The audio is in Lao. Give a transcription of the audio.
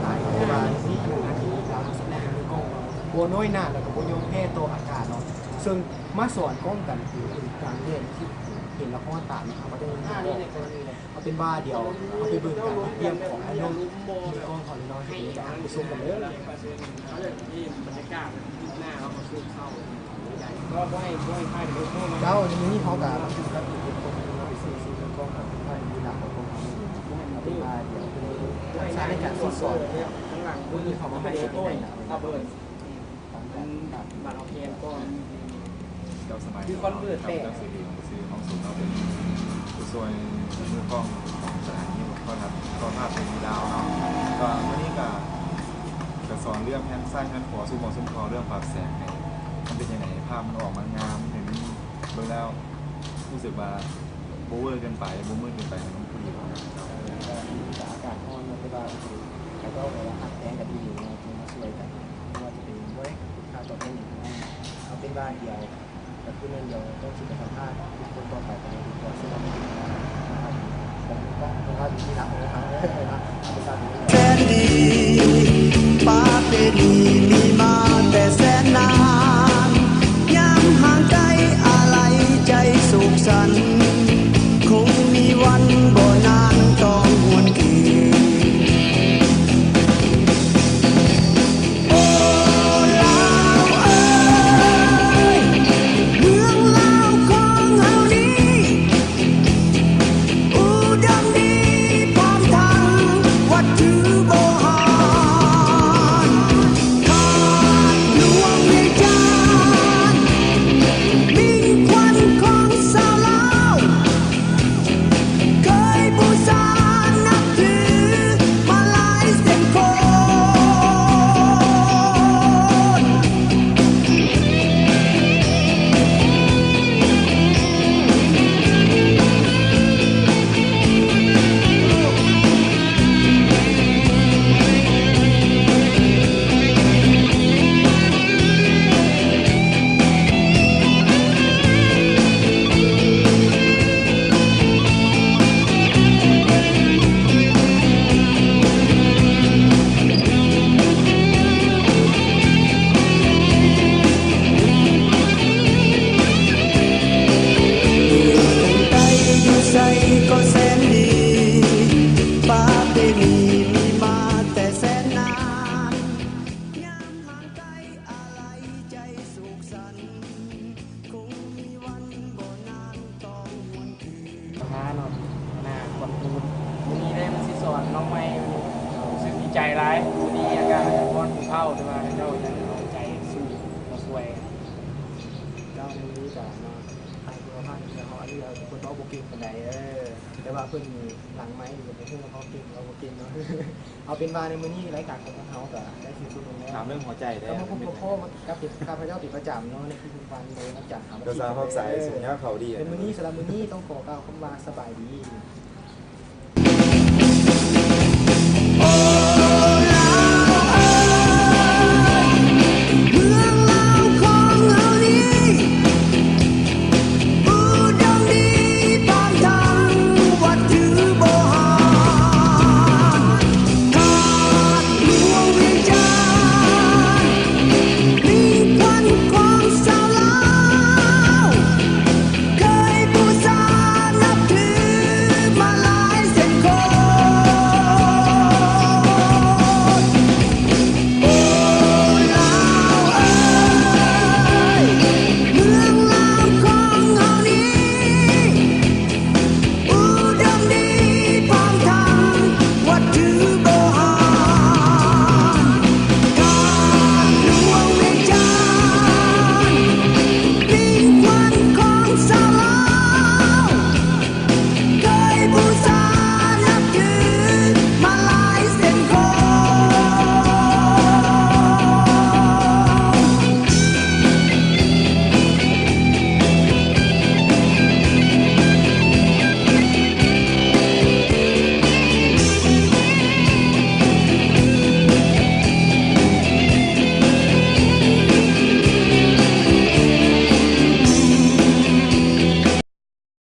ຫຼາຍ ແຕ່ວ່າສິ່ງທີ່ເຮົາເຮັດໄດ້ ເຮົາສະແດງໃຫ້ເບິ່ງ ບໍ່ນ້ອຍໜ້າ ແລ້ວກໍບໍ່ຍອມແພ້ຕໍ່ອາກາດເນາະ. ເຊິ່ງມາສອນກ້ອງກັນຄືການເຫັນທີ່ເຫັນລະຄອນຕາມເຮົາບໍ່ໄດ້ຍິນເນາະ. ເອົາເປັນວ່າດຽວເຮົາໄປເບິ່ງການເຮັດວຽກຂອງອ້າຍໜຸ່ມມືກ້ອງເຮົາເລີຍເນາະ ເຮົາໄປຊົມກັນເລີຍ. ເຈົ້າ ມື້ນີ້ເຮົາກະມາຢູ່ກັບອີກຄົນໜຶ່ງເນາະ ເຊິ່ງ ເຊິ່ງເປັນກ້ອງຂອງທາງດີລາວຂອງພວກເຮົານີ້ເອງ. ເອົາເປັນວ່າດຽວເພິ່ນທັກສະໃນການສອນ ມື້ນີ້ເຂົາມາໃຫ້ເປັນໄດ້ນະ. ເຈົ້າ ສະບາຍດີ ຂ້າພະເຈົ້າຊື່ດີ ຊື່ທອງສຸນເນາະ ເປັນຜູ້ຊ່ວຍມືກ້ອງຂອງສະຖານີໂທລະທັດ ໂທລະພາບເສລີລາວເນາະ. ກໍມື້ນີ້ກໍ ກະສອນເລື່ອງແຮນຊ້າຍແຮນຂວາ ຊຸມໝໍຊຸມຄອ ເລື່ອງປາກແສງໃຫ້ ມັນເປັນຈັ່ງໃດ ໃຫ້ພາບມັນອອກມາງາມ ໃຫ້ມັນເບິ່ງແລ້ວຮູ້ສຶກວ່າບໍ່ເວີເກີນໄປ ບໍ່ມືດເກີນໄປ ໃຫ້ມັນພໍດີ. ເອີ ກໍອາກາດຮ້ອນເນາະ ແຕ່ວ່າເຂົາເຈົ້າແບບວ່າຮັກແພງກັນອີ່ຫຼີເນາະ ຈຶ່ງມາຊ່ວຍກັນ ບໍ່ວ່າຈະເປັນ ບໍ່ໄດ້ຄ່າຕອບແທນຫຍັງທັງນັ້ນ. ເອົາເປັນວ່າດຽວ ກໍຄືແມ່ນດຽວຕ້ອງຊິໄປສຳພາດບຸກຄົນຕໍ່ໄປ ກໍເລີຍຕິດຕໍ່ສຳລັບຄລິບນີ້ນະ. ຂອບຄຸນກ້ອງ ເພາະວ່າຢູ່ທີ່ຫຼັງເດີເນາະ ເອີ ເນາະ ເປັນຕາດີ. ແສນດີ ປະເພນີມີມາແຕ່ແສນນານ ຍາມຫ່າງໄກອາໄລໃຈໂສກສັນ ຄົງມີວັນບໍ່ນານຕ້ອງຫວນຄືນ. ໂອ້ ລາວເອີຍ ເມືອງລາວຂອງເຮົານີ້ ອຸດົມດີພ້ອມທັງວັດຖຸໂບຮານ ທາດຫຼວງວຽງຈັນ ມິ່ງຂວັນຂອງຊາວລາວ ເຄີຍບູຊານັບຖືມາຫຼາຍເຊັ່ນຄົນ. ມາເນາະ ໜ້າຄວນຄູນ ມື້ນີ້ໄດ້ມາຊິສອນນ້ອງໃໝ່ ຮູ້ສຶກດີໃຈຫຼາຍ. ມື້ນີ້ອາກາດຮ້ອນຜູ້ເຖົ້າ ແຕ່ວ່າເຂົາເຈົ້າຍັງເອົາໃຈສູ້ມາຊ່ວຍ. ເຈົ້າ ໃນມື້ນີ້ກະເນາະ ທາງໂທລະທັດເຮົາ ອັນນີ້ເຮົາເປັນຄົນເວົ້າບໍ່ເກັ່ງປານໃດ ເອີ ແຕ່ວ່າເພິ່ນນີ້ຫຼັງໄມນີ້ກໍບໍ່ຮູ້ວ່າເວົ້າເກັ່ງ ເວົ້າບໍ່ເກັ່ງເນາະ. ເອົາເປັນວ່າໃນມື້ນີ້ລາຍການຂອງພວກເຮົາກໍໄດ້ສິ້ນສຸດລົງແລ້ວ. ຖາມເລື່ອງຫົວໃຈເດ້ ກໍມາພົບມາພໍ້ກັບເປັນຂ້າພະເຈົ້າເປັນປະຈຳເນາະ ໃນທຸກໆວັນເລີຍ ວັນຈັນຫາວັນອາທິດ. ເປັນມື້ນີ້ ສຳລັບມື້ນີ້ຕ້ອງຂໍກ່າວຄຳວ່າສະບາຍດີ.